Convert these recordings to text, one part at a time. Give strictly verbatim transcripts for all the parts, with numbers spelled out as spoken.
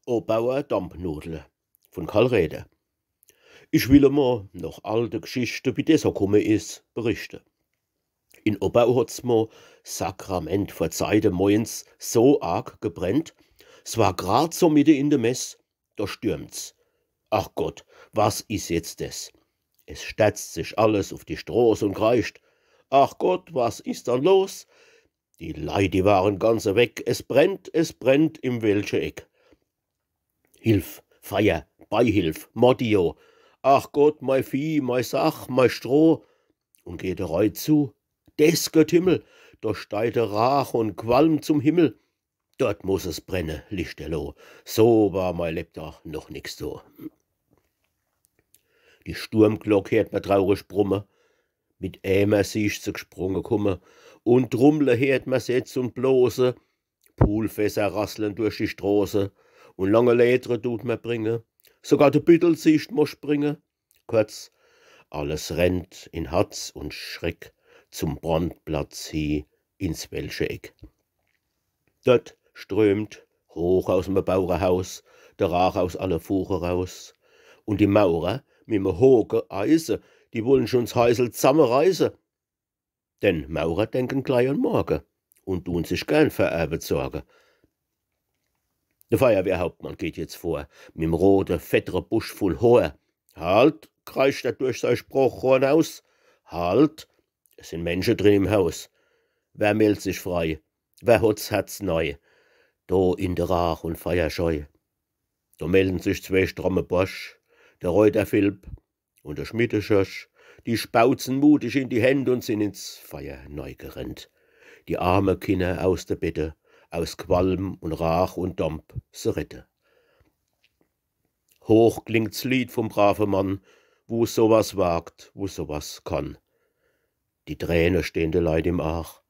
Obauer Dampnudel vun Karl Räder. Ich will emol noch alte Gschichte, wie des so kumme is, berichte. In Obau hot's mo, Sakrament, vor Zeite moins so arg gebrennt. S war grad so mitte in de Mess, do stürmt's. Ach Gott, was is jetzt des? Es sterzt sich alles uf die Stroß un kreischt: „Ach Gott, was is dann los?“ Die Leit, die waren ganz eweg. „Es brennt, es brennt im Welsche Eck.“ Hilf, Feier, Beihilf, Mordio. „Ach Gott, mei Vieh, mei Sach, mei Stroh.“ Un geht de Rei zu. Des Gott Himmel, do steiht de Rach un Qualm zum Himmel. „Dort muss es brenne, lichterloh. So war mei Lebdach noch nix so.“ Die Sturmglock heert mer traurig brumme, mit Ämer sieht se gsprunge kumme, un Trummle heert mer jetzt un blose, Puhlfässer rassle durch die Stroße, un lange Ledre dut mer bringe, sogar de Bittel sieht mer springe. Kurz, alles rennt in Hatz un Schreck zum Brandplatz hie ins Welsche Eck. Dort strömt hoch aus me Baurehaus de Rach aus alle Fuche raus. Un die Maurer mit me hoge Eise, die wollen schun s Heisel zammereiße. Denn Maurer denken glei an morge un tun sich gern fer Erwet sorge. De Feierwehrhauptmann geht jetzt vor, mit'm rote, fettre Busch vull Hoor. „Halt“, kreischt er durch sei Sprochrohr naus, „halt, es sin Mensche drin im Haus. Wer meldt sich frei? Wer hot's Herz nei? Do in de Rach un Feierschei.“ Do melden sich zwee stramme Borsch, de Reuter Philp un de Schmiede Schorsch. Die spauzen mutig in die Händ un sin ins Feier neigerennt, die arme Kinner aus de Bette, aus Qualm un Rach un Damp se rette. Hoch klingt's Lied vum brave Mann, wu so was wagt, wu so was kann. Die Träne stehn de Leit im Aach,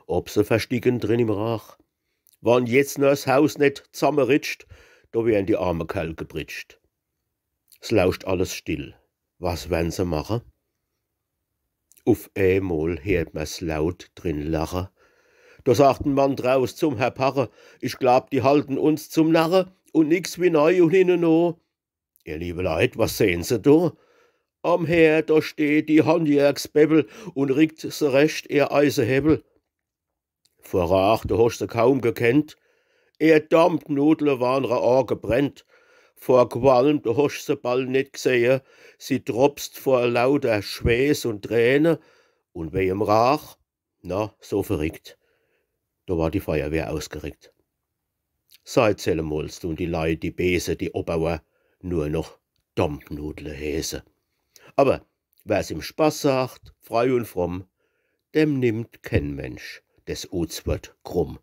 ob se versticken drin im Rach. Wann jetzt nur s Haus net zammeritscht, do wären die arme Kerl gebritscht. S lauscht alles still. Was wern se mache? Uf eemol heert mer's laut drin lache. Do sagt en Mann draus zum Herr Parre: „Ich glaab, die halten uns zum Narre un nix wie nei un hinneno. Ihr liebe Leit, was sehn se do? Am Heer, do steht die Handjerksbebbel un rickt serecht ihr Eisehebel.“ Vor Rach, do hoscht se kaum gekennt. Ihr Dampnudle waren re agebrennt. Vor Qualm, do hoscht se ball net gsehe. Sie dropst vor lauter Schweeß un Träne. Un wege em Rach, na, so verrickt, do war die Feierwehr ausgerickt. Seit sellemols tun die Leit, die Beese, die Obauer, nur noch Dampnudle heeße. Aber wer's im Spaß sagt, frei un fromm, dem nimmt ken Mensch des Utswort krumm.